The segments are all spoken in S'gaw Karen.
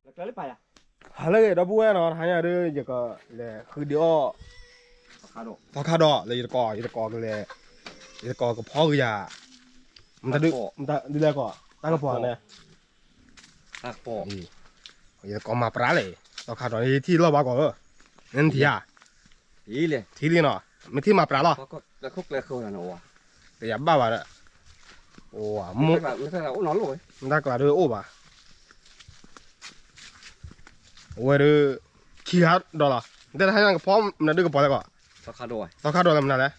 ဟါလၢအဂ့ၤ ဒီပုၢ်ဝဲၢ်နီၤ, တဟါညါဒုး ယကလဲၤဃုဒံးအီၣ် သီခါဒီးလၢယတကိး, ယတကိးကလဲၤ, ယတကိးကဖီကယၤ, ဒ်လဲၣ်ကီး တၢ်ကပီၤန့ၣ်, ယတကိးမၤပြးလဲၣ်, သီခါဒီး ယထံၣ်လီၢ်ဘၣ်ကီးဧၢ, နထံၣ်ဧါ, ထံၣ်လံနီၤ, မ့ၢ်ထံၣ်မၤပြးလီၤ, တယၤဘၣ်ဘၣ်ဒီး, တၢ်ကျးဒုးအိၣ်ဘၣ်, အဝဲဒုး, ခံဂၤဒီးလီၤ, နတဲတဟါညါကဖီမနုၤဒုးကပီၤလဲၣ်ကီး, သီခါဒီးလၢမနုၤလဲၣ်,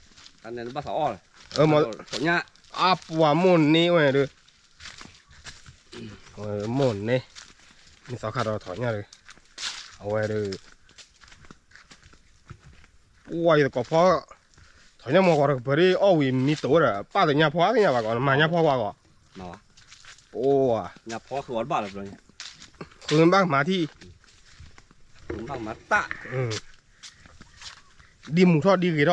အပှၤမိၢ်န့ၢ်ဝဲဒုး, မိၢ်န့ၢ်, မ့ၢ်သီခါဒီးထီၣ်ညၣ်ဒုး, အဝဲဒုး, ပှၤယသကိးဖီ, ထီၣ်ညၣ်မီၤကီးတကပၤဒ်အီၣ်ဝံၤမံတိၤဝဲဒီး ပၣ်သ့ၣ်ညၣ်ဖီသ့ၣ်ညါဘၣ်ကီး နမၤညၣ်ဖီကွၢ်ကီး, အိၣ်, ဃုဘၣ်မၤထံၣ်, ဒ်မူၤထီၣ်ဒ်ဂ့ၤထီၣ်,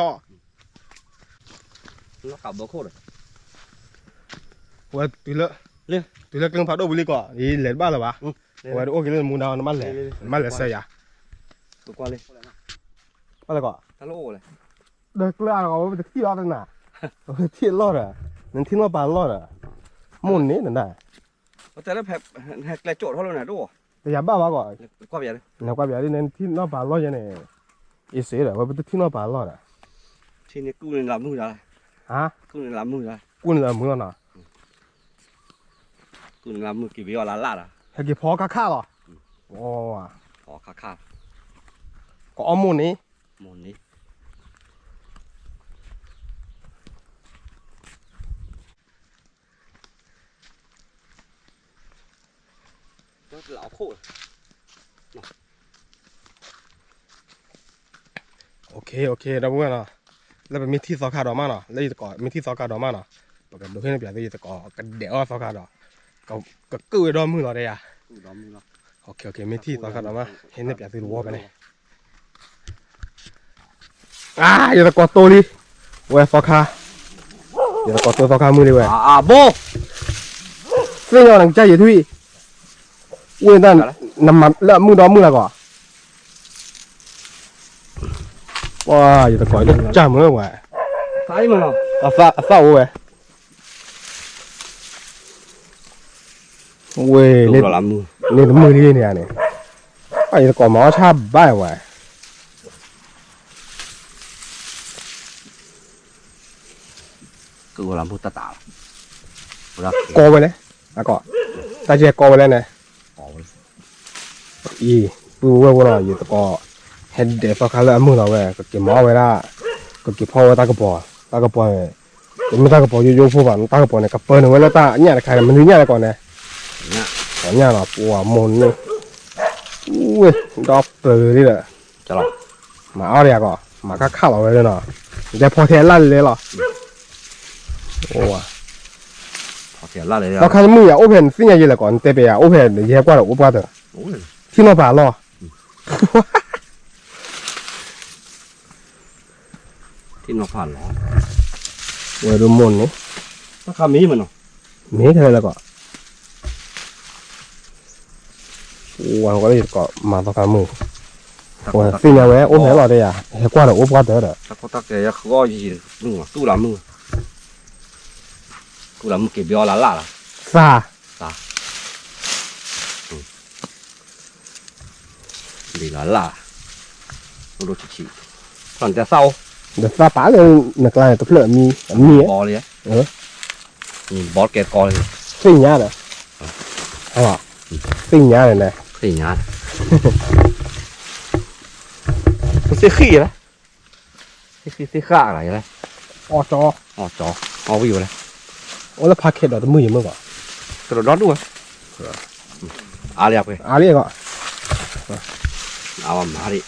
ဝဲ, တုၤလၢကျိဖးဒိၣ်ပူၤလံကီး ယလဲၤတဘၣ်လၢၤဘၣ်, အဝဲဒုးအိၣ်က့ၤလၢနမူဒါ နဘၣ်လဲၤစၢၤယၤ, ဘၣ်လဲၤကီး, ဒီးကျၢၤအဂီၢ်ဝဲပတထံၣ်အီၤတနၤ, ပတထံၣ်အလီၢ်ဒီး, နထံၣ်နီၢ်ပၤလီၢ်ဒီး, မိၢ်န့ၣ်နဒၣ်, တယၤဘၣ်ဘၣ်ကီး, နကွၢ်ပၠးဒ်နထံၣ်နီၢ်ပၤလီၢ်ယဲန့ၣ်, အ့စ့ဒီး ဝဲပတထံၣ်နီၢ်ပၤလီၢ်ဒီး, ထံၣ်န့ၣ်ကူၣ်န့ၣ်လၢမုၢ်, ကူၣ်န့ၣ်လၢမုၢ်လီၤနီၤ, ကူၣ်န့ၣ်လၢမုၢ်က့ၤဘၣ်အီၤလၢ်လၢ်ဒီး, ဟဲက့ၤဖီခါခါလီၤ, ဖီခါခါ, ကအီၣ်မိၢ်န့ၣ်, မိၢ်န့ၣ် OK OK ဒီပုၢ်ဝဲၢ်နီၤ, လၢပမ့ၢ်ထံၣ်သီခါဒီးမးနီၤ, လၢယသကိးမ့ၢ်ထံၣ်သီခါဒီးမးနီၤ, ပကဒိးဟ့ၣ်န့ၢ်ပၠးသု ယသကိးကဒဲးအီၣ်သီခါဒီး, ကကုၣ်ဝဲဒီမုၢ်လီၤတဲယၤ, မ့ၢ်ထံၣ်သီခါဒီးမး ဟ့ၣ်န့ၢ်ပၠးသုတဝီဖဲန့ၣ် ယသကိးတိလံ, ဝဲသီခါ, ယသကိးတိသီခါမုၢ်လံဝဲ, သ့ၣ်ညါနကစၢ်ယံၤထွံၣ်, ဝ့ၢ်တၢ်, နမၤလၢအမုၢ်ဒီမုၢ်လၢကီး, ပှၤယသကိးတၢ်မုၢ်ဝဲ, အသၣ်အိၣ်ဝဲ ဝ့ၢ်, န့ၣ်တမုၢ်လံန့ၣ်န့ၣ်, ယသကိးမၤအီၣ်ဆၣ်ဘၣ်ဝဲ, ကီဝဲလဲၣ်, အကီး, တၢ်ကဲကီဝဲလဲၣ်န့ၣ်, အံၤ, ပုၢ်ဝဲၢ်ဖိလီၤ ယသကိး, ဟဲဒဲးသီခါလၢအမုၢ်လီၤဝဲ ကက့ၤမၤအီၣ်ဝဲဒၣ်, ကက့ၤဖီဝဲတၢ်ကပီၤ, တၢ်ကပီၤန့ၣ်, တမ့ၢ်တၢ်ကပီၤယိယိဖိဘၣ် တၢ်ကပီၤန့ၣ် ကပၢနုာ်ဝဲလၢတၢ်ညၣ်တခါန့ၣ် မနုၤညၣ်လဲၣ်ကီးန့ၣ်, ညၣ်လီၤ ပှၤမိၢ်န့ၣ်, ဝ့ၢ်, ဒီပၢၤလံဒီး, မၤအီၣ်ဒီးယၤကီး, မၤခါခါလီၤဝဲလၢနီၤ, တဲဖီထဲအလၣ်လဲလီၤ, သီခါတမုၢ်ယၤအိၣ်ဖဲနသ့ၣ်ညါယဲလဲၣ်ကီး နတဲပယၤအိၣ်ဖဲယဟဲကွၢ်ဒီးအိၣ်ပှၢ်တၢၢ်, ထံၣ်နီၢ်ပၤလီၢ် ထံၣ်နီၢ်ပၤလီၢ်, ဝဲဒိၣ်မိၢ်န့ၣ်, မ့ၢ်ထဲလဲၣ်ကီး, ဝဲကီးလၢယသကိးမၤသီခါမုၢ်, ဝဲသ့ၣ်ညါဝဲအိၣ်ဖဲလီၤတဲယၤ ဟဲကွၢ်ဒီးအိၣ်ပှၢ်တၢၢ်ဒီး, တူၢ်လၢမုၢ်, တူၢ်လၢမုၢ်က့ၤဘၣ်အီၤလၢ်လၢ်လီၤ, သၣ် လၢ်လၢ်, အိၣ်ဒိၣ်ဆံးဆံး, နတဲသၣ်အိၣ်, ဒီးသၣ်ပာ်လၢနကျါန့ၣ် တဖျၢၣ်အမံၤ, အမံၤ, ဘီကဲကီလံ, သ့ၣ်ညါဒီး, သ့ၣ်ညါန့ၣ်, သ့ၣ်ညါ, သ့ၣ်ဃံၣ်လီၤ, သ့ၣ်ဃံၣ်သ့ၣ်ဃၣ်လီၤ, အီၣ်ကၠီ, အီၣ်ကၠီ, အီၣ်ဝံၣ်ဝဲလဲၣ်, အိၣ်လၢဖးခဲဒီးတမုၢ်ယမုၢ်ကီး, ကဒီးဒီဒူၣ်ဝဲ, အါလံ, အါလံကီး, အါမး,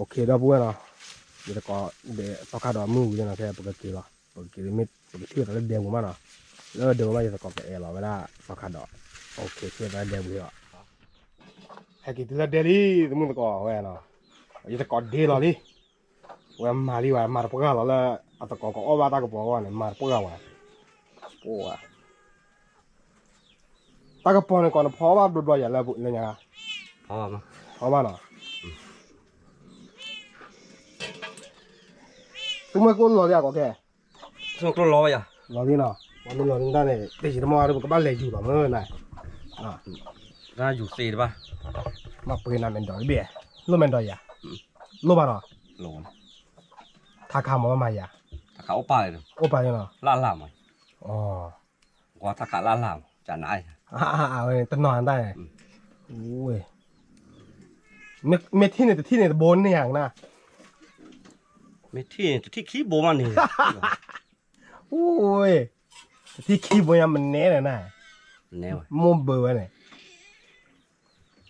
OK ဒီပုၢ်ဝဲၢ်လီၤ, ယသကိးဒဲးသီခါဒီးမုၢ်ဝံၤလီၤ ခဲပကက့ၤလီၤ, ပကက့ၤမ့ၢ် ပကထံၣ်ဝဲဒၣ်လၢဒဲပူၤမးနီၤ, လၢဒဲပူၤမး ယသကိးကအဲၣ်လီၤဝဲဒၣ်သီခါဒီး, OK ထံၣ်ဝဲဒၣ်လၢဒဲပူၤလီၤ, ဟဲက့ၤတုၤလၢဒဲလံ သမုၢ်သကိးဝဲနီၤ, ယသကိးဒ့လီၤလံ, ဝဲမၤလံဝဲ မၤတပှၢ်လီၤလၢ အသကိးကအီၣ်ဘၣ်တၢ်ကပီၤအဂီၢ်န့ၣ် မၤတပှၢ်ဝဲ, ပှၤ တၢ်ကပီၤန့ၣ် ကိးနဖီဘၣ်ဘျီဘျီယၤလၢလၢညါ, ဖီဘၣ်နီၤ, သုမ့ၢ်ကအိၣ်လီၤလံအကီးခဲ, လီၤလံနီၤ, ပှၤမ့ၢ်လီၤလံတၢ်န့ၣ် တယံာ်တမီၢ်ဒီး ပကဘၣ်လဲၤယူၤလီၤမ့ၢ်နၤ, ယူၤသ့တဘၣ်, မ့ၢ်ပှ့ၤနၤမဲာ်ဒီးတဘ့ၣ်, လိၣ်မဲာ်ဒီးယၤ, လိၣ်ဘၣ်နီၤ, ထါခါမ့ၢ်ဘၣ်မၤယၤ, အိၣ်ပာ်လံနီၤ, လၢ်လၢ်မး, ကွၢ်ထါခါလၢ်လၢ်မး, ကန, တနီၤတၢ်န့ၣ်, မ့ၢ်ထံၣ်န့ၣ် တထံၣ်န့ၣ် တဘိန့ၢ်ဧါကနၣ်, မ့ၢ်ထံၣ်န့ၣ် တထံၣ်ခံဘိမးန့ၣ်, တထံၣ်ခံဘိညါမနဲဒီးနၤ, မိၢ်ဘၢဝဲန့ၣ်,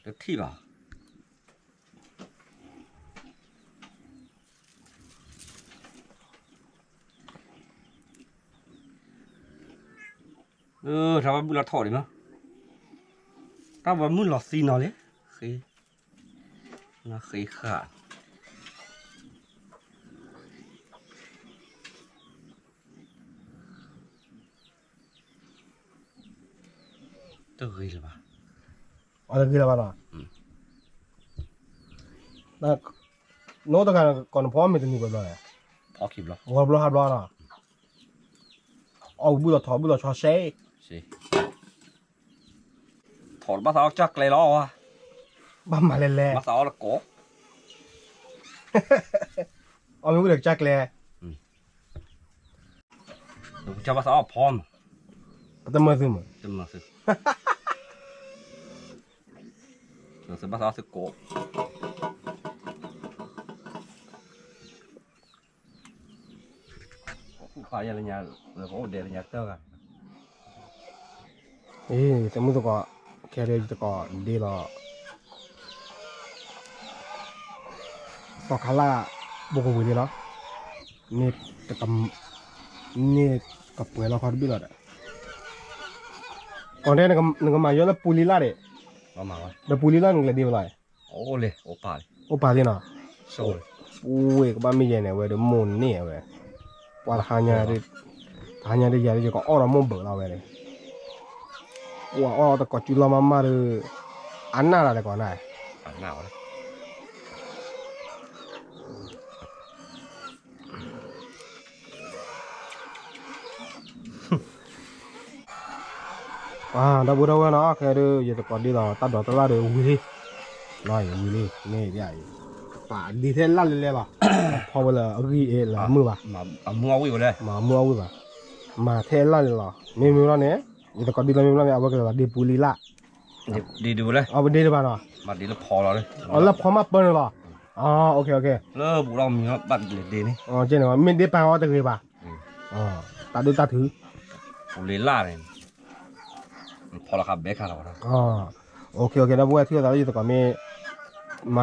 တထံၣ်ဘၣ် တၢ်ဘၣ်မုၢ်လီၤထီၣ်ဒံးမး, တၢ်ဘၣ်မုၢ်လီၤသံနီၤလံ, ဃ့, ဃ့ဃာ် တဂ့ၤလၢၤဘၣ်, အတဂ့ၤလၢၤဘၣ်နီၤ, နအိၣ်တဂၤကိးနဖီမ့ၢ်တနံၤပှဲၤဘျီလဲၣ်, ဂီၤဘျီဟးဘျီနီၤ, အီၣ်ဘူၣ်လီၤထီၣ်ဘူၣ်လီၤဆီဆဲး, ထီၣ်ဘၣ်သးအီၣ်ကစၢ်ကျဲလီၤ, ဘၣ်မၤလဲၤလဲၤ, ဘၣ်သးအီၣ်တကိး, အီၣ်မ့ၢ်ဝံၤဒီးကစၢ်ကျဲ ကဘၣ်သးအီၣ်ဖီမး, ပတမၢသုမး, တမၢသု, ဘၣ်သးအီၣ်သုကိး, ဃူဖးယၤလၢညါ, လၢပအိၣ်ဒဲးလၢညါတၢ်ဂၤ အ့ သမုၢ်သကိး, ခဲဒၣ်ယသကိးဒ့လီၤ, သီခါလၢ်, ဘိကဝံၤလံလီၤ, န့ၣ်, န့ၣ်ကပှဲၤလီၤခီတဘ့ၣ်လီၤဒီး, ကီၢ်ဒဲးနကမၤယွၤလၢပူၤလံလၢ်ဒံး, ဒီးပူၤလံလၢ်နကလဲၤဒ့ဝဲလီၤ, အိၣ်ပာ်လံနီၤ, ဝ့ၢ်ကဘၣ်မ့ၢ်ယဲန့ၣ် အဝဲဒီးမိၢ်န့ၢ်အဝဲ, ပှၤတဟါညါ, တဟါညါဒ်ယၤဒ်ယကအီၣ်ဒီးမိၢ်ဘၢးလီၤဝဲန့ၣ်, ပှၤအီၣ်တကိးစုလီၤမးမးဒီး, အနၢ်တၢ်လဲၤကိးနၢ် ဒီပုၢ်ဒီဝဲၢ်နီၤ ခဲဒုး ယသကိးဒ့လီၤ တၢ်ဒိးတလၢ်ဒီးဝံၤလံ, ဝံၤလံ မ့ၢ်ဒ်အံၤ, ပာ်ဒ့ထဲလၢ်လဲၤလဲၤလီၤ, ဖီဝဲလၢအဂံၢ်အ့လၢမုၢ်ဘၣ်, မၤမုၢ်အဝံၣ်ဝဲလဲၣ်, မၤမုၢ်အဝံၣ်ဘၣ်, မၤထဲလၢ်လဲၤလီၤ မ့မ့ၢ်ဘျီန့ၣ်, ယသကိးဒ့လီၤမ့ၢ်ဘျီန့ၣ် အဝဲကလဲၤလီၤဒ့ပူၤလံလၢ်, ဒ့ဒုးဝဲလဲၣ်, အဝဲဒ့တဘၣ်နီၤ, မၤဒ့လၢဖီလီၤ, လၢဖီမးပၢန့ၣ်လီၤ, လၢဘူးဒီးမံၤဘၣ်လဲၤဒ့န့ၣ်, မ့ၢ်ဒ့ပာ်အီၤတဂ့ၤဘၣ်, တၢ်ဒုးတၢ်ထုး, ပူၤလံလၢ်န့ၣ်, ဖီလီၤခါဘဲခါလီၤ, ဒီပုၢ်ဝဲၢ်ထံၣ်သးလၢယသကိးမ့ၢ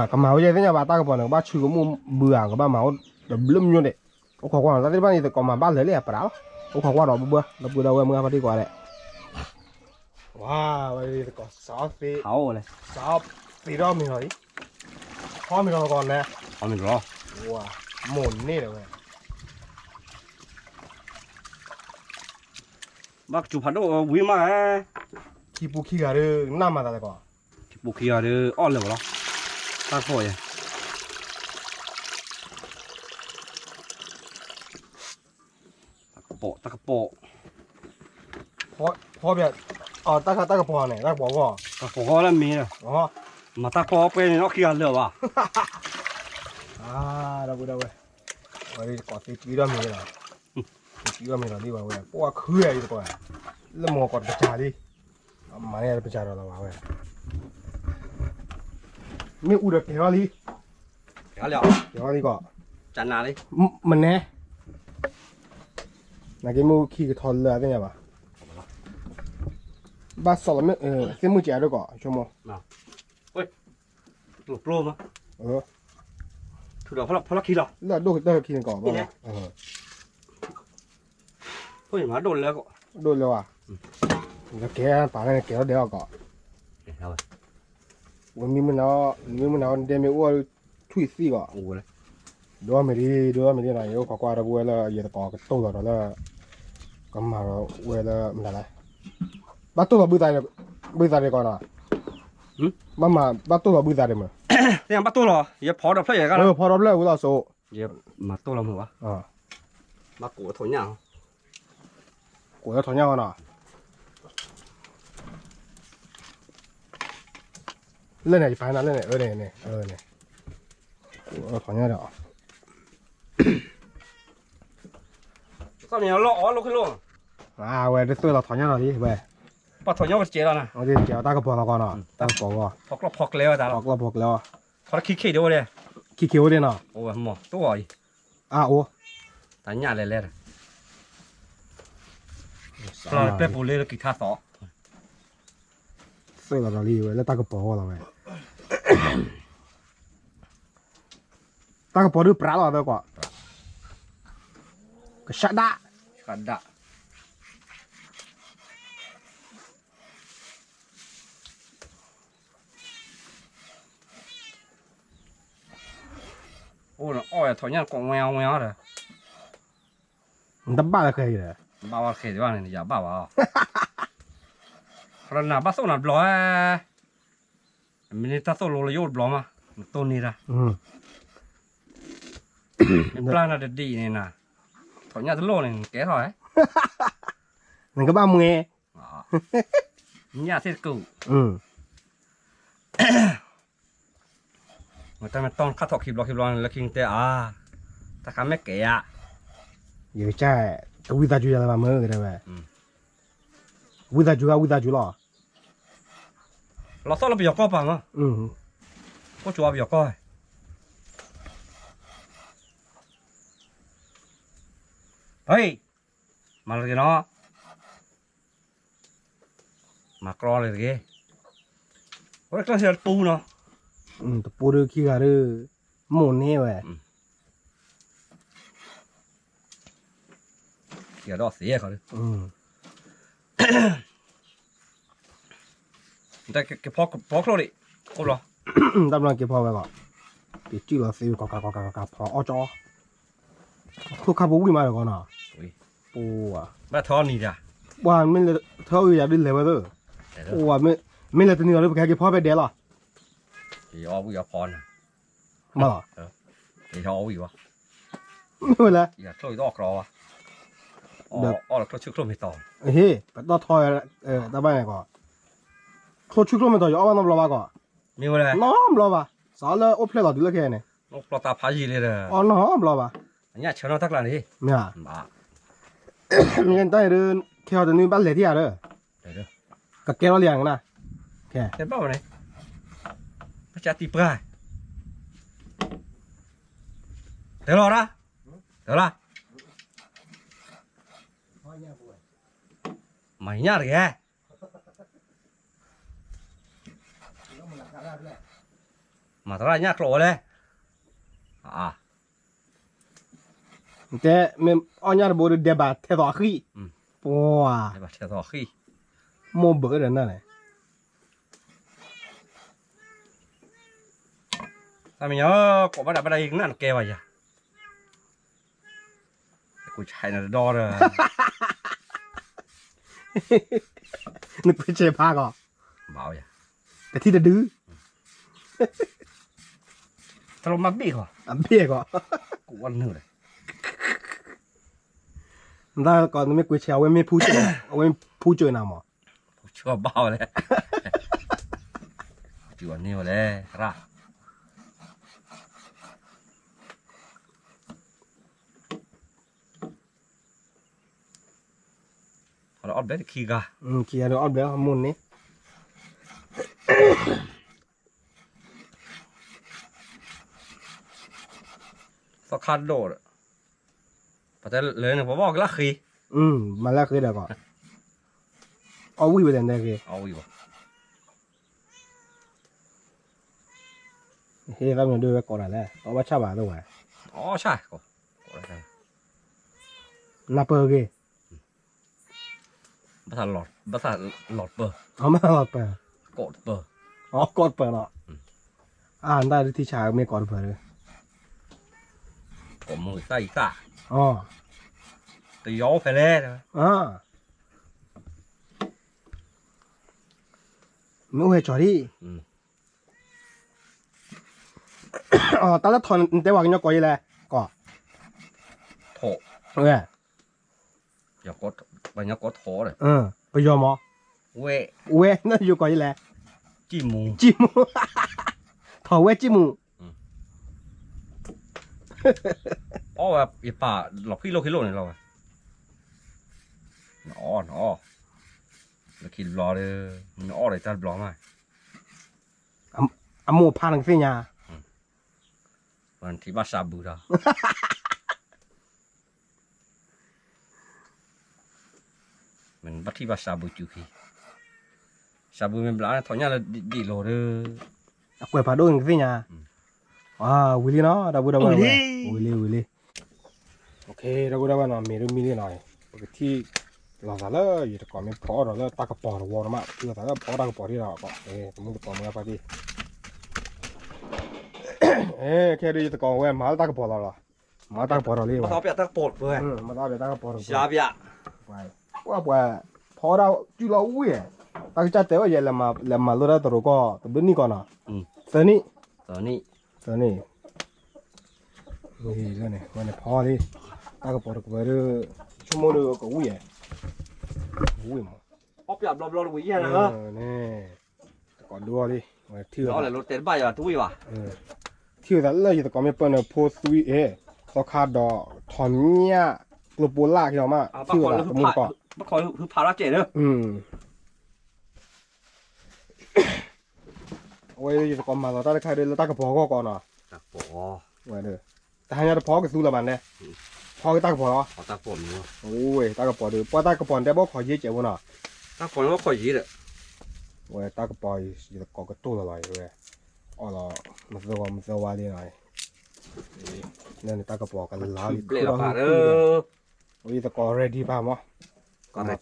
်, ကမၤဝဲယဲသ့ၣ်ညါဘၣ်တၢ်ကပီၤန့ၣ် ကဘၣ်ဆူကမူၣ်ဘုဧါ ကဘၣ်မၤအိၣ်တဘျုးမညိၣ်ဒံး, အိၣ်ခိးကွၢ်နီၤ တၢ်သ့ၣ်တဖၣ်န့ၣ် ယသကိးမၤဘၣ်လၢာ်လံ အပရၣ်လီၤ, အိၣ်ခိးကွၢ်ဒီးဘၣ်ဘၣ် ဒီပုၢ်ဝဲၢ်ဒီဝဲၢ်မုၢ်ဂၢ်ဖါတံၢ်ကိးဂၤဒဲး, ဝါ, ဝဲယသကိးစးအီၣ်သ့, စးအီၣ်သ့ထီၣ်မ့ၤလီၤအံၤ, ထီၣ်မ့ၤလီၤသကိးလဲၣ်, မိၢ်န့ၢ်ဒီးဝဲ ဘၣ်ကစူၤဖးဒိၣ်ဝံၤမး, ခံပူၤခံဂၤဒီး နၢ်မၤသးလဲၣ်ကီး, ခံပူၤခံဂၤဒီး အီၣ်လၢာ်ဝဲလီၤ, တၢ်ကပီၤယဲ, တၢ်ကပီၤ, တၢ်ကပီၤ, ဖီ, တၢ်ကပီၤန့ၣ် တၢ်ကပီၤဂီၢ်, တၢ်ကပီၤဂီၢ်လၢမ့ၢ်, မၤတၢ်ကပီၤပှဲၤန့ၣ် နီၢ်ခံဂၤလၢာ်ဘၣ်, ဒီပုၢ်ဝဲၢ်, ဝဲကိးသ့တံဒီးမ့ၤလီၤ, တံဒီးမ့ၤလီၤဒ်ဘၣ်ဝဲ ပှၤခုဝဲအံၤတကိး, လၢမီၤကီးတပစၢ်လံ, မၤန့ၢ်တပစၢ်ဒီးလီၤဘၣ်ဝဲ, မ့ၣ်အူဒီးကဲၤထီၣ်လံ, ကဲၤထီၣ်လံကီး, မနဲ, နာ်က့မ့ၣ်အူခံကထီလၢအသ့ၣ်ညါဘၣ်, ဘၣ်စီၣ်လီၤမ့ၣ်, သ့ၣ်မုၢ်စဲးဒိၣ်ကီး ဆိကမိၣ်, ပျိပျိမး, ထုးဒီးဖီလီၢ်ခံလီၤ, လၢအဒိၣ်ကတၢၢ်ခံန့ၣ်ကီး, ဖိမးဒိၣ်လၢ, ဒိၣ်လၢဝဲ, ကဲၤပာ်လၢကဲၤထီၣ်ဒဲးအီၤကီး, ဝဲမ့ၢ်မုၢ်နၤ, မ့ၢ်မုၢ်နၤ နဒဲမ့ၢ်အိၣ်ထွံၣ်သံၣ်ကီး, ဒိၣ်မ့ၢ်ဒ်, ဒိၣ်မ့ၢ်ဒ်နီၤ ယအိၣ်ခိးကွၢ်ဒီပုၢ်ဝဲၢ်လၢ ယသကိးကတိၢ်လီၤဒီးလၢ, ကမၤဒီးဝဲလၢမတၤလဲၣ်, ဘၣ်တိၢ်လီၤဘုသးဒီး, ဘုသးဒံးကီးနီၤ, ဘၣ်မၤဘၣ်တိၢ်လီၤဘုသးဒံးမး, ဘၣ်တိၢ်လီၤ, ယဖီဒီးဖျၢၣ်ယဲၢ်ဂၤလီၤ, ဖီဒီးဖျၢၣ်ဝံၤလီၤစိ, ယမၤတိၢ်လီၤမုာ်ဘၣ်, မၤကိးထီၣ်ညၣ်, ကိးထီၣ်ညၣ်ဝဲနီၤ, လၢန့ၣ် ယပာ်နၤလၢန့ၣ် အၢန့ၣ်န့ၣ် ကိးထီၣ်ညၣ်ဒီး လီၤအီၣ်လိၣ်ခဲလိၣ်, အဝဲတသွဲၣ်လီၤထီၣ်ညၣ်နီၤလံဝဲ, ပှၤထီၣ်ညၣ်ဝဲတစဲးလီၤနၤ, တစဲးတၢ်ကပီၤလီၤကီးနီၤ, တၢ်ကပီၤဂီၢ်, ဖီကျီၣ်ဖီကျဲဝဲတၢ်လီၤ, ဖီတခံခ့ဒိၣ်ဝဲဒၣ်, ခံခ့ဝဲဒၣ်နီၤ, အိၣ်ဝဲမီၢ်တိၢ်အီၤအံၤ, အအိၣ်, တၢ်ညၣ်လဲၤလဲၤ, ပျဲပူၤလၢကံထါသီ, သွဲၣ်လီၤဒီးလံဝဲလၢတၢ်ကပီၤဂီၢ်လီၤဝဲ တၢ်ကပီၤဒုးပြးလီၤသၢကွၢ်, ကစၢ်ဒၣ်, ကစၢ်ဒၣ်, အိၣ်နအီၣ်ထီၣ်ညၣ်ကိးဝဲအီၤဝဲအီၤဒီး, နတဘၣ်လၢခဲအံၤဒီး, ဘၣ်ဝဲခဲအံၤဘၣ်န့ၣ် ယဘၣ်ဘၣ်အီၤ, ခီနဘၣ်သိၣ်နဘျီဧါ မ့ၢ်န့ၢ်တၢ်သိၣ်လိလၢယအိၣ်တဘျီမး, နတိၢ်န့ၢ်တၢ်, နပျၢ်နၤတဒံးန့ၣ်နၤ, ထီၣ်ညၣ်တလိၣ်န့ၣ် နကဲထီၣ်ဧါ, နကဘၣ်မှဲ, ညၣ်သ့ၣ်တကူၣ်, မ့ၢ်တၢ်မ့ၢ်တီၢ်ခါထီၣ်ခံဘျီခံဘျီန့ၣ် လၢခံကတဲအါ, တၢ်ခါမ့ၢ်ကဲဧါ, ယကစၢ်, တဝံသးစူၤယၤလၢၤဘၣ်မ့ၢ်တဲဝဲ, ဝံသးစူၤဂၤဝံသးစူၤလီၤ, လီၤသီၣ်လၢပယီၤကီၢ်ပာ်မး, ကိၣ်ကၠိအီၤပယီၤကီၢ်, ဟဲ, မၤလၢတဂ့ၤနီၤ, မၤကြီလၢတဂ့ၤ, အဝဲကျၢၢ်စၢၤတပူနီၤ, တပူဒုးခံဂၤဒုး, မိၢ်န့ၢ်ဝဲ ယဒီးသ့ခီ, ကဖီချိၣ်ဒံး, အိၣ်ဘျီ, တၢ်ဘျီကဖီဝဲဘၣ်, ကစုၣ်လီၤသ့ဝဲကီးကးကီးကးကးကးဖီအီၣ်ကၠီ, ထိၣ်ခါပူၤဝံၣ်မးဒီးကီးနီၤ, ပူၤ, ဘၣ်ထီနံၤတၢ်, ပှၤမ့ၢ်လဲၤထီၣ်အုၣ်ယၤဒုးလဲၤဝဲသၢ, မ့ၢ်လဲၤတနံၤလီၤဒုး ပကဟဲက့ၤဖီဖဲဒဲးလီၤ, ယအီၣ်ဝံၣ်အီဖီနၤ, မ့ၢ်လီၤ, ယအီၣ်ဝံၣ်ဘၣ်, မ့ၢ်ဝဲလဲၣ်, ယကျိၣ်ယအီၣ်ကြီဘၣ်, အီၣ်လၢကျိၣ်ဆူၣ်ကျိၣ်မ့ၢ်တီၤ, ဟ့ၣ် ပတီၢ်ထီ, တၢ်ဘၣ်န့ၣ်ကီး, ကျိၣ်ဆူၣ်ကျိၣ်မ့ၢ်တီၤ ယအီၣ်ဘၣ်နီတဘျီဘၣ်ကီး, မ့ၢ်ဝဲလဲၣ်, နီတဘျီဘၣ်, စးလၢအိၣ်ဖျဲၣ်လီၤတုၤလၢခဲအံၤန့ၣ်, အိၣ်ဖျဲၣ်တၢ်ဖးယံာ်လံဒီး, အီၣ်နီတဘျီဘၣ်, အညၣ်ဆၢနီတၢ်ကျါန့ၣ်, မ့ၢ်, မ့ၢ်တၢ်န့ၣ်ဒုး, ခဲအီၤတနွံဘၣ်လဲၤထံၣ်ယၤဒီး, ကကဲထီၣ်လံယၤန့ၣ်, ကဲဘၣ်ဝဲန့ၣ်, ပကတံပှၢ်, တလီၤဒၣ်, တလီၤ, မၤညၣ်တဂ့ၤ, မၤသရၣ်ညၣ်ကျိးဝဲလဲၣ်, တဲ, မ့ၢ်အီၣ်ညၣ်တဘိဒီးဒဲးဘးထဲသိးအဃံ, ပှၤ, ထဲသိးအဃံ, မိၢ်ဘၢဒီးနၤန့ၣ်, တၢ်မ့ၢ်ညါ, ကိးဘၣ်ဒၣ်ဘၣ်ဒၣ်ယကနၣ်နကဲဘၣ်ယၤ ကွၢ်ဆဲးနတဒီဒီး, နကွၢ်ဆဲးဖးကီး, ဘၣ်ယၤ, တထံၣ်တဒု, တလိၣ်မၤဘ့ၣ်ကီး, အဘ့ၣ်ကီး, ကိးဝဲနုာ်လဲၣ်, နတၢ်ကီးနမ့ၢ်ကွၢ်ဆဲး အဝဲမ့ၢ်ဖူစၢၤ, အဝဲဖူစၢၤနၤမး, ဖူစၢၤဘၣ်ဝဲလဲၣ်, ဖူစၢၤန့ၢ်ဝဲလဲၣ်, ရၣ် အီၣ်ဘျဲၣ်တခံဂၤ, ခံဂၤဒီးအီၣ်ဘျဲၣ်မိၢ်န့ၣ်, သီခါဒိၣ်ဒီး, ပတဲလၢန့ၣ် ပဘၣ်ကလၢဃ့, မၤလၢဃ့ဒီးကီး, အီၣ်ဝံၣ်ဝဲလဲၣ်နဲဃ့, အီၣ်ဝံၣ်ဘၣ် ဟ့ၣ်သးမ့ၢ်ဒုးဝဲကိးတၢ်လဲၣ်, အီၣ်ဘၣ်ဆၣ်ဘၣ်သ့ၣ်ဝဲ, အီၣ်ဆၣ်ကိး, နၢ်ပၢၢ်ဂ့ၤ, ဘၣ်သးလီၤပၢၢ်, ဘၣ်သးလီၤပၢၢ်, ကိးတပၢၢ်, အကိးတပၢၢ်လီၤ, အါ နတၢ်ဒုးထံၣ်ဆါမ့ၢ်ကိးတပၢၢ်ဒီး, ကိးမုၢ်သၣ်အံသၣ်, တယီအိၣ်ဖဲလဲၣ်, မ့ၢ်အိၣ်ဟဲကၠီၤဒံး, တၢ်လၢထိးနတဲဝဲကညီကိးယဲလဲၣ်, ကိး, ထိး, ဝဲ, ပှၤကညီကိးထိး, ပယီၤမး, ဝဲ, ဝဲ နယိၤကိးယဲလဲၣ်, ကံၣ်မူ, ကံၣ်မူ, ထိးဝဲကံၣ်မူ, အီၣ်ဝဲယပာ်လီၤဖှံလိၣ်ခ့လိၣ်န့ၣ်လီၤဝဲ, နအီၣ်နအီၣ်, လၢခံတဘျီဒီး, နအီၣ်ဒီးတၢ်တဘျီမး, အမိၢ်ဖးနကသ့ၣ်ညါ, ပှၤနထံၣ်ဘၣ်စးဘုဒီး မ့ၢ်ဘၣ်ထံၣ်ဘၣ်စးဘုစူၤခံ, စးဘုမ့ၢ်ဘျးန့ၣ် ထိးညၣ်လၢဒံးလိၤဒီး, အကွဲးဖးဒိၣ်နကသ့ၣ်ညါ, ဝံၤလံနီၤ ဒီပုၢ်ဒီဝဲၢ်, ဝံၤလံ ဝံၤလံ, ဒီပုၢ်ဒီဝဲၢ်နီၤ မ့ၢ်ဒ်မံလံနီၤ, ပကထံၣ်လိာ်သးလၢယတကိးမ့ၢ်ဖီအီၣ်ဒီးလၢတၢ်ကပီၤတဝီတမး, ထံၣ်လိာ်သးလၢဖီအီၣ်တၢ်ကပီၤဒ်ဒီး, တမူတကိးမ့ၢ်ဖါတံၢ် ခဲဒုးယသကိးဝဲမၤလၢတၢ်ကပီၤလီၤလီၤ, မၤတၢ်ကပီၤဒီးလံ, မၤတၢ်ကပီၤဒီးလံ, ပှၤပှၤဖီဒၣ်စုလီၤဝံၣ်, တၢ်ကစၢ်တဲဝဲယဲ လဲၤမၤလိတၢ်တရူးကီၢ် တဘျုးနံၣ်ကီးနီၤ, သၢနံၣ်, သၢနံၣ်, ဝဲန့ၣ်ဖီလံ, တၢ်ကပီၤတကပၤဒီး, ဆိကမိၣ်ဒီးကဝံၣ်, ကဝံၣ်မး, အီၣ်ပျးဘျီဘျီတဝံၤယဲၢ်လၢ တကိးဒိလံ, ထံၣ်ဝဲ, တဲတဘၣ်ယၤတဝံၣ်ဘၣ်, ထံၣ်ဝဲသးလၢယသကိးမ့ၢ်ပၢၢ်နၢဖိသွံအ့ၣ်, သီခါဒီး, ထီးမၠၣ်, ကျိပိလၣ်ခံလီၤမး, ထံၣ်ဝဲသးတမူတကိး, ဘၣ်ခီဟုဖးထီၣ်ကဲးဒီး, အဝဲယသကိးမၤလီၤတၢ်တခါဒီးလၢတၢ်ကပီၤဂီၢ်ကီးနီၤ, ဝဲဒီး, တဟါညါတဖီကသူလၢၤဘၣ်နဲ, ဖီက့ၤတၢ်ကပီၤလီၤ, ဝဲတၢ်ကပီၤဒီး ပှၤတၢ်ကပီၤနတဲဘၣ်ခီယ့ၣ်ကဲးဝဲနီၤ, တၢ်ကပီၤန့ၣ်ဘၣ်ခီယ့ၣ်ဒီး, ဝဲတၢ်ကပီၤယသကိးကတိၢ်လီၤလီၤဝဲ, အီၣ်လီၤ, မသၢဂီၤမသၢဝါလံနီၤ, လၢန့ၣ်တၢ်ကပီၤကလါလံ, အဝဲယသကိး ready ပာ်မး, ကမၤ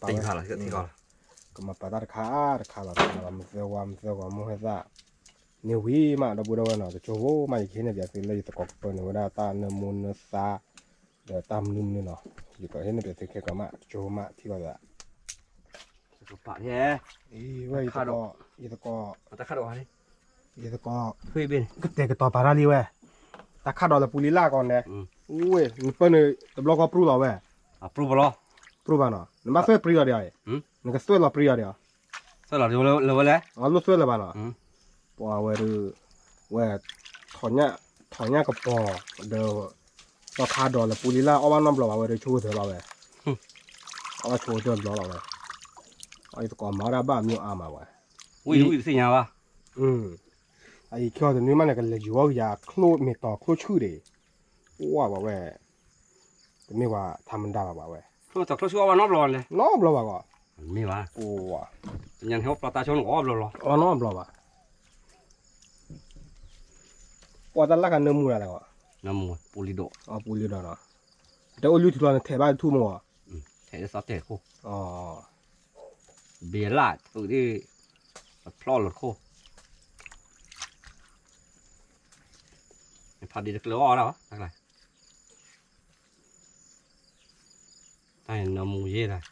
ပာ်တၢ်တခါတခါလီၤ, မသၢဝါမသၢဂီၤမုၢ်ဟဲသၣ်, န့ၣ်ဝံၤမး ဒီပုၢ်ဒီဝဲၢ်နီၤ တကၠိဖိမး ယကဟ့ၣ်န့ၢ်ပၠးသုလၢယသကိးကပၢၢ်န့ၣ်ဝဲဒၣ်တၢ်နၢမူနၢသါ, ဒီးတၢ်မနုၤမနုၤနီၤ, ယကဟ့ၣ်န့ၢ်ပၠးသုခဲကီးမး တကၠိမးထံၣ်လီၤသး, ဝဲယသကိး, ယသကိး, ယသကိး, ကတဲာ်ကတီၤပာ်တၢ်လံဝဲ, တၢ်ခးဒီးလၢပူၤလံလၢကီးန့ၣ်, ဝဲ နပၢၢ်န့ၣ်တဘျီဃီပြူလီၤဝဲ, ပြူဘၣ်နီၤ နဘၣ်သွဲၣ်ပြံအီၤဒီး, နကသွဲၣ်လီၤပြံအီၤဒီး, သွဲၣ်လီၤလၢဝဲလဲၣ်, အလိၣ်သွဲၣ်လၢၤဘၣ်နီၤ, ပှၤဝဲဒုး, ဝဲ, ထီၣ်ညၣ်ကပီၤ, ဒီး, သီခါဒီးလၢပူၤလံလၢအီၣ်ဘၣ်နီတဘျီဘၣ်ဝဲဒီးဆိကတၢၢ်လီၤဝဲ, အီၣ်ဘၣ်ဆိကတၢၢ်တဘျီလီၤဝဲ, အီၣ်ယသကိးမၤဝဲဒၣ်ဘၣ်မ့ၢ်အါမးဝဲ, ဝံၤဝံၤတသ့ၣ်ညါဘၣ်, အအံၤခဲအံၤတနွံမးန့ၣ် ကလဲၤယံၤဝဲကယၤချိၣ်မ့ၢ်တီၤချိၣ်ဆူၣ်ဒံး, ပှၤဘၣ်ဝဲ, တမ့ၢ်ပှၤထါမတၤဘၣ်ဘၣ်ဝဲ, နီတဘျီဘၣ်ကီး, ညါန့ၣ်ဟဲပျီတၢ်ဆိန့ၣ်အီၣ်ဘျီလီၤ, အီၣ်နီတဘျီဘၣ်, ပှၤတၢ်လၢ်ခါနၢမူဒၣ်လဲၣ်, ပူၤလံၤဒီး, ပူၤလံၤဒီးနီၤ, တအိၣ်လုၢ်ထံလီၤနထဲးဘၣ်ထူၣ်မး, ထဲးသီတဲာ်ခိၣ်, ဘ့လၢ်သုးဒ်, အဖျီၣ်လီၤတခိၣ်, ဖးဒံးတကျၢၤအီၣ်ဒၣ်, တၢ်နၢမူယဲၢ်ဒၣ်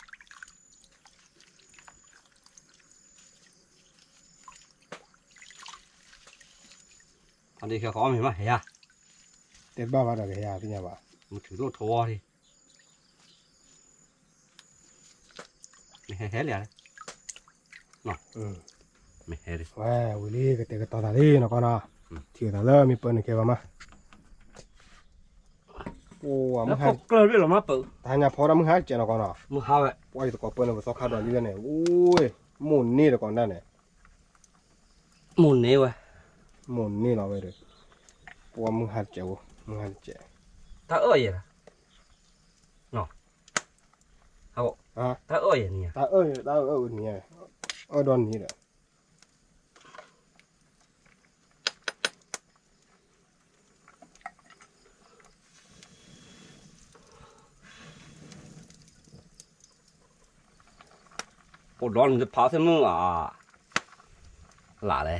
ဖးဒံးခဲဃီအီၣ်မ့ၢ်မးဟဲယၤ, တဲဘၣ်ဘၣ်ဒီးကဟဲယၤသ့ၣ်ညါဘၣ်, မုၢ်ထူၣ်လိၣ်ထီဝီၤဒံး, မ့ၢ်ဟဲဟဲလံဧါ, မ့ၢ်ဟဲလံ, ဝဲဝံၤလံကတဲာ်ကတီၤသးလံနီၢ်ကီၢ်နီၤ, ထံၣ်သးလၢမ့ၢ်ပၢၢ်န့ၣ်ကဲဘၣ်မး အိၣ်မုၢ်ဟါ, တဟါညါဖီဒၣ်မုၢ်ဟါတစဲးနီၢ်ကီၢ်နီၤ, မုၢ်ဟါဝဲ, ပှၤယသကိးပၢၢ်န့ၣ် ပသီခါဒီးလံလဲၣ်န့ၣ်, အိၣ်, မိၢ်န့ၢ်တကိးဒၣ်န့ၣ်, မိၢ်န့ၢ်ဝဲ, မိၢ်န့ၢ်လီၤဝဲဒီး, ပှၤမုၢ်ဟါတစဲးအိၣ်, မုၢ်ဟါတစဲး, တၢ်အၢၣ်ယဲၢ်, တၢ်အၢၣ်ယဲၢ်နံၤ, တၢ်အၢၣ်, တၢ်အၢၣ်နံၤ, အၢၣ်ဒီနံၤဒီး အိၣ်ဒီးနဖးသ့ၣ်မုၢ်ဧါ, လၢ်လဲၣ်,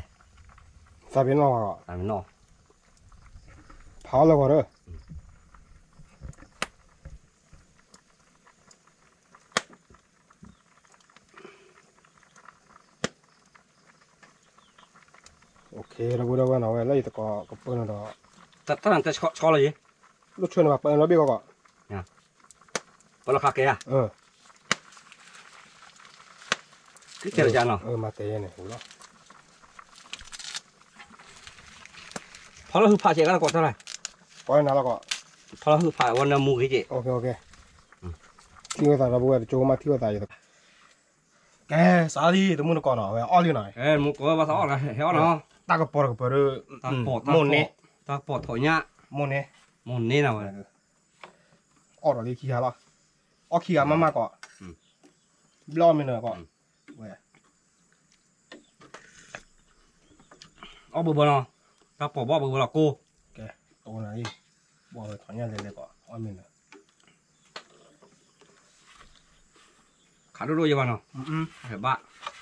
သးပ့ၤနီၣ်, ဖးအီၣ်လၢဂီၤဒီး တၢ်အၢၣ်ယဲၢ်နံၤ, ဒီပုၢ်ဒီဝဲၢ်နီၤ ဝဲလၢယသကိးကပၢၢ်န့ၣ်ဒီး တၢ်တၢ်နၤတဲဆှီလီၤယံၤ လိၣ်ဆှၢန့ၣ်ဘၣ်ပၢၢ်လီၤဘ့ၣ်ကီးကီး ပၢၢ်လီၤခါကဲဧါ ကဲလီၤနီၤ မၤတဲယဲန့ၣ်လီၤ ဖီလၢဟုဖးကဲကီးတၢ်လၢ ကိးနၤလီၤကီး ဖီလၢဟုဖးဝဲနၢမူဂ့ၤက့ၤ ထံၣ်ဝဲသးဒီပုၢ်ဝဲၢ်တကၠိမးထံၣ်ဝဲသးယသ ကဲ စးလံ တမူတကိးနီၤ ဝဲအီၣ်လံနီၤ မူကိးဘၣ်သးအီၣ်လၢ ဟဲအီၣ်နီၤ တၢ်ကပီၤတကပၤဒီး မိၢ်န့ၢ် တၢ်ကပီၤထိးညၣ် မိၢ်န့ၢ် မိၢ်န့ၢ်နၤဝဲ အီၣ်ဒီးလံခံဂၤလီၤ အီၣ်ခံဂၤမးမးကီး ဘျီအီၣ်မ့ၢ်နၤကီး ဝဲ အီၣ်ဘၢဘၢလီၤ တၢ်ပီၤဘီၣ်ဘၢဘၢလီၤကိၢ် ကဲ တိနၤလံ ဘီၣ်ဝဲထိးညၣ်လဲၤလဲၤကီး အီၣ်မ့ၢ်နၤ ခးဒိၣ်ဒိၣ်ယဲဘၣ်နီၤ ဘၣ် ဘၣ်ဖဲ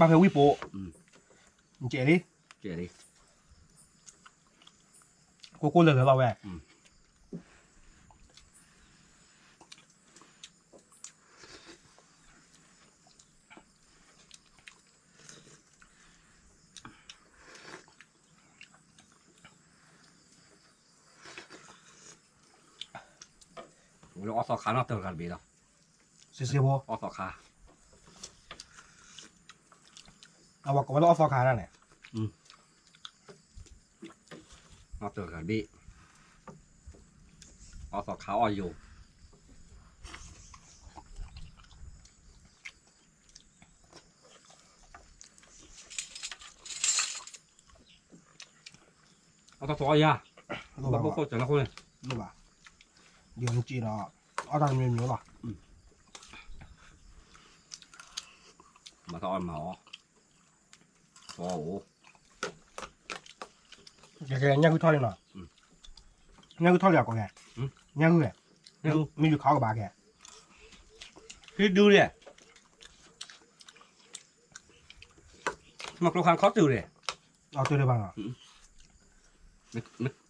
ဝံၣ်ပိာ် ကဲးလံ ကဲးလံ ကိၢ်ကိၢ်လၢာ်လၢာ်လီၤဝဲ ဝဲလၢအီၣ်သီခါနီၣ်တၢၤတဂၤတဘ့ၣ်လီၤ စ့စ့ဖိ အီၣ်သီခါ အဝဲကိးဝဲလၢအီၣ်သီခါဒၣ်န့ၣ် နီၣ်တၢၤတဂၤတဘ့ၣ် အီၣ်သီခါအီၣ်ယိာ် အီၣ်တၢ်သီအီၣ်ယၤ ဘၣ်ဘၣ်ခိၣ်စၢၤလၢခိၣ်န့ၣ် လိၣ်ဘၣ် ယိာ်နက့ဒီး အီၣ်တၢ်တမံၤမံၤလီၤ မၤတၢ်အီၣ်မၤအီၣ် သီအိၣ် ကဲကဲ ညၣ်ဂုၢ်ထီၣ်လံနီၤ ညၣ်ဂုၢ်ထီၣ်လံအကိးကဲ ညၣ်ဂုၢ်ဂဲ မ့ၢ်ယူၤခးအီၣ်ကဘၣ်ကဲ ဟံၣ်ဒုလံ မ့ၢ်ကျိခါခီတုၤန့ၣ် အတုၤဒံးဘၣ်နီၤ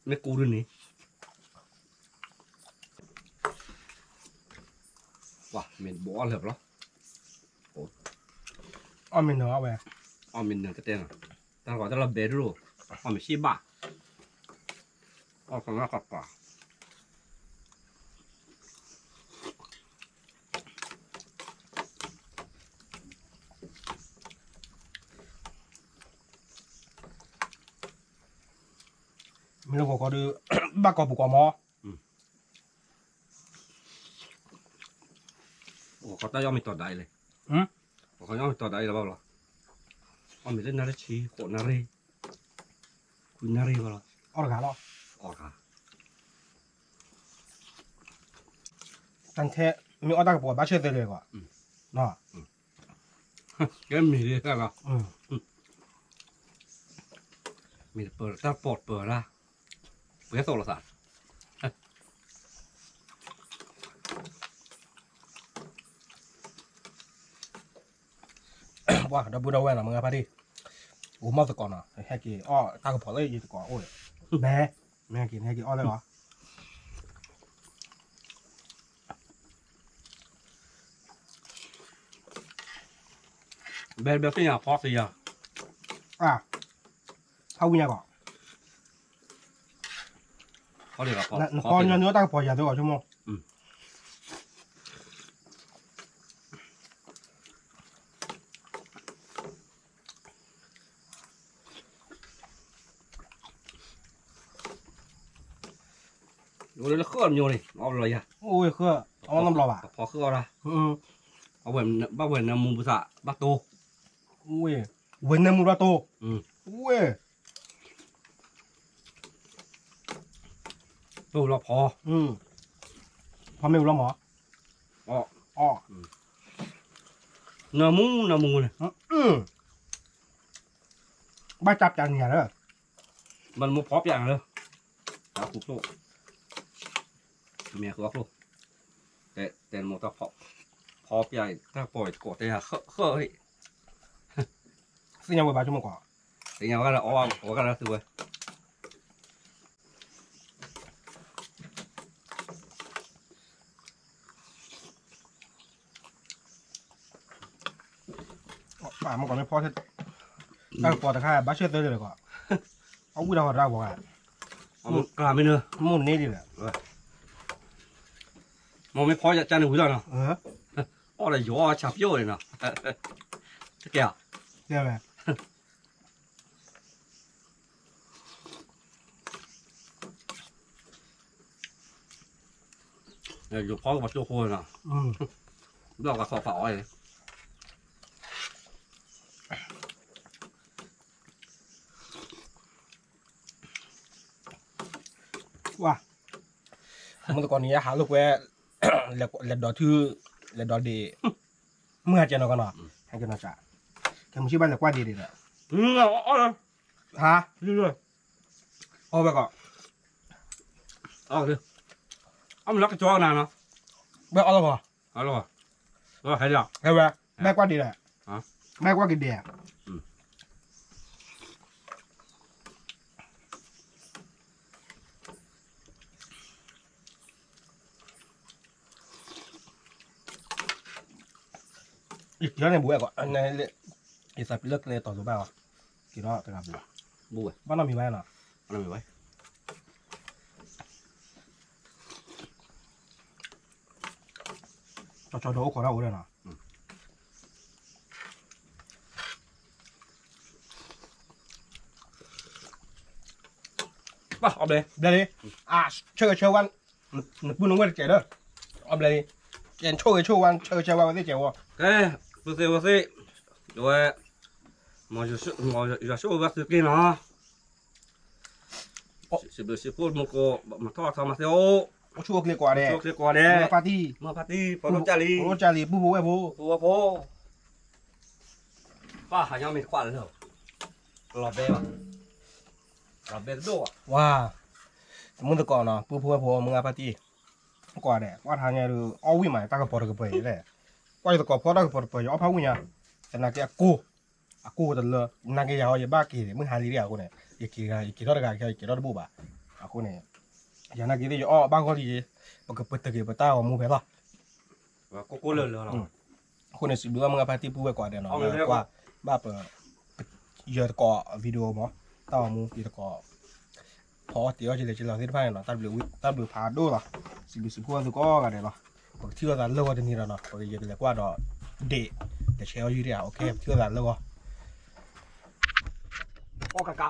မ့ၢ်ကူဒုန့ၣ် ပှၤမ့ၢ်တဘိအီၣ်လၢာ်ဘၣ်လီၤ အီၣ်မ့ၢ်နၢၤအီၣ်ဝဲ အီၣ်မ့ၢ်နၢၤကတဲနီၤ တၢ်ဂီၤတၢ်လီၤဘဲဒိၣ် အီၣ်မ့ၢ်ရှ့ဘၣ် အီၣ်ကနီၢ်ကပၤ မ့ၢ်လၢဂီၤခီဒီး ဘၣ်ကီၢ်ပူၤကီၢ်မီၤ ဂီၤခီတၢ်ယီၣ်မ့ၢ်တီၤဒၣ်အံၤလဲၣ် ဂီၤခီယီၣ်မ့ၢ်တီၤဒၣ်အံၤလီၤဘၣ်လီၤ အီၣ်မ့ၢ်လၢနၣ်ရံၣ်ဆံ ဃိးနၣ်ရံၣ် ခွံနၣ်ရံၣ်ဘၣ်လီၤ အီၣ်တဂၤလီၤ အီၣ်တဂၤ တၢ်ထဲ မ့ၢ်အီၣ်တၢ်ကပီၤဘၣ်ဆၢသဲလဲၣ်ကီး ကဲမ့ၢ်လၢတၢ်လီၤ မ့ၢ်တပၢၤတၢ်ပီၢ်တပၢၤတၢ် ပှဲၤသိးလိာ်သး ပှၤဒီပုၢ်ဒီဝဲၢ်နီၤ မုၢ်ဂၤဖါတံၢ် အိၣ်မီၢ်သကိးနီၤ ဟဲက့ၤအီၣ်တၢ်ကပီၤလၢယသကိးအိၣ်ဒီး ဘဲ မ့ၢ်ဟဲက့ၤ ဟဲက့ၤအီၣ်လၢအီၤ ဘဲဘဲသ့ၣ်ညါဖီသ့ယၤ ဖးဝံၣ်ညါကီး နဖီညီနုၢ်အီၣ်တၢ်ကပီၤယၤသ့အီၤဆိကမိၣ် အိၣ်လၢဃၢၤမညိန့ၣ် အီၣ်ဘျီယၤ အိၣ်ဃၢၤ အီၣ်နီတဘျီဘၣ် ဖီဃၢၤအီၣ်ဒၣ် ဘၣ်ဝဲနၢမူပသးဘၣ်တိၢ် ဝဲနၢမူဘၣ်တိၢ် ဝဲ တိၢ်လီၤဖီ ဖီမ့ၢ်ဝဲလီၤမး အီၣ် နၢမူနၢမူန့ၣ် ဘၣ်ကၢ်ပျးနံၤယၤလၢ ဘၣ်နမိၢ်ဖီပျးနၤလၢ တၢ်ဃူဖျိ မ့ၢ်ဃူဖျိ တဲနမိၢ်တၢ်ဖီ ဖီပျးတၢ်ပီၤတကိးတဲဃၢဃၢ သ့ၣ်ညါဝဲဘၣ်ဆိကမိၣ်ကွၢ် သ့ၣ်ညါဝဲဒၣ်အီၣ်ဝဲဒၣ်သုဝဲ ပၢ်မ့ၢ်ကီးမ့ၢ်ဖီ တၢ်ကပီၤတခါ ဘၣ်ဆၢၣ်သၢဒၣ်လၢကီး, အဝံၣ်တၢ်ဂီၤတၢ်ဂီၤဂၤ, မ့ၢ်ကျါမ့ၢ်နၢ, မ့ၢ်န့ၢ်ဒ်လဲၣ်, မ့ၢ်မ့ၢ်ဖီယကၢန့ၣ်ဝံၤလီၤနီၤ, အီၣ်ဒီးယီၤဆၣ်ပျိၣ်န့ၣ်နီၤ, တကဲဧါ, ကဲဝဲ ယဖီကပၤကျိခိၣ်နီၤ, ဘျီၣ်ကခီဖးအီၤ, ဝါ, မုၢ်သကိးန့ၣ် ယဟးလိာ်ကွဲ, လဲၤဒိးထူ, လဲၤဒိးဒ့ၣ်, မုၢ်ဟါကဲနီၤကီးနီၤ, ဟဲကဲနီၤစး, ကဲမုၢ်ဆ့ၣ်ဘၣ်လဲၤကွၢ်ဒ့ၣ်ဒ့ၣ်ဒီး, ဟါ, အီၣ်ဝဲကီး, အီၣ်မ့ၢ်လီၤကကီကနၤနီၤ, ဘၣ်အီၣ်လီၤကီး, ဟဲဝဲ, ဘၣ်ကွၢ်ဒ့ၣ်ဒီး, ဘၣ်ကွၢ်က့ၤဒ့ၣ်ဧါ, ယက့ၤထီၣ်န့ၣ်ဘူးဝဲကီး, ယသးပ့ၤလၢကျဲတီၤသိးဘၣ်အီၤ, က့ၤထီၣ်တဂၤဘူး, ဘူးဝဲ, ဘၣ်နီတမံၤဘၣ်နီၤ, ဘၣ်နီတမံၤဘၣ်, ကၠီကၠီဒီးအိၣ်ခိးတၢ်အိၣ်ဒီးနီၤ, ဘျဲၣ်လံ, ဆၢဂ့ၤဆၢဝါ, နပုၢ်နဝဲၢ်တကဲးဒီး, အီဘျဲၣ်လံ, ကဲဆိၣ်ဂ့ၤဆိၣ်ဝါ ဆၢဂ့ၤဆၢဝါဝဲသ့ၣ်ကဲးဝီ, ကဲ, ပုၢ်သ့ၣ်ဝဲၢ်သ့ၣ်, ဒဝဲ, မ်ယွၤဆိၣ်ဂ့ၤဘၣ်သုက့ၤနီၤ, စံးဘျုးစံးဖှိၣ်မူကိး, မၤထီၣ်ထီမၤသ့အိၣ်, အိၣ်ဆူၣ်အိၣ်ချ့ကိးဂၤဒဲး, အိၣ်ဆူၣ်အိၣ်ချ့ကိးဂၤဒဲး, မုၢ်ဖါတံၢ်, မုၢ်ဖါတံၢ်, ဖိဒိၣ်ကၢ်လံ, ဖိဒိၣ်ကၢ်လံ, ပုၢ်ဖိဝဲၢ်ဖိ, ဖိဝဲၢ်ဖိ ပၢ်ဟးညီမ့ၢ်တခွးလၢာ်, လီၤဘဲဘၣ်, လီၤဘဲတဒိၣ်ဘၣ်, ဝါ, မုၢ်သကိးနီၤ ပုၢ်ဖိဝဲၢ်ဖိ မုၢ်ဂၢ်ဖါတံၢ်, ကွၢ်ဒဲး ကွၢ်ထါညါဒုး အီၣ်ဝံၣ်မးတၢ်ကပီၤတကပၤလဲၣ်, ကွၢ်ယသကိးဖီတၢ်ကပီၤတပၤ ယအီၣ်ဖးဝံၣ်ညါ, သနာ်က့အကိၢ်, အကိၢ်တလၢ, နာ်က့ယၤအီၤ ယဘၣ်က့ၤန့ၣ် မုၢ်ဟါလံဒံးအဃိန့ၣ်, ယက့ၤ, ယက့ၤထီၣ်တဂၤ ယက့ၤထီၣ်တဘိၣ်ဘၣ်, အဃိန့ၣ်, ယနာ်က့သ့ၣ် ယအီၣ်ဘၣ်ဂီၢ်လံ, ပကပတုာ်က့ၤပတၢ်ဂီၤမူဖဲလီၤ ကိၢ်ကိၢ်လၢာ်လၢာ်လီၤ, အဃိန့ၣ် စံးဘျုးဘၣ်မုၢ်ဂၢ်ဖါတံၢ် ပုၢ်ဝဲၢ်ကိးဂၤဒဲးနီၤ, ကွၢ်ဘၣ်ပ, ယသကိး video မး, တၢ်ဂီၤမူ ယသကိး, ဖီအီၣ်တ့ၤအီၣ်ကလဲၣ်ကလဲၣ်သ့ၣ်တဖၣ်န့ၣ်နီၤ, တၢ်ဘျုးဖးဒိၣ်လီၤ, စံးဘျုးစံးဖှိၣ်သုကိးဂၤဒဲးလီၤ, ပကထံၣ်လိာ်သးလၢဂီၤတနံၤဒီးနီၤ, ပကယဲၢ်ကလဲၤကွၢ်ဒီး, ဒ့ၣ်, တဆဲးအီၣ်ယုၢ်ဒံးဧါ, ပကထံၣ်လိာ်သးလၢဂီၤ, အီၣ်ကက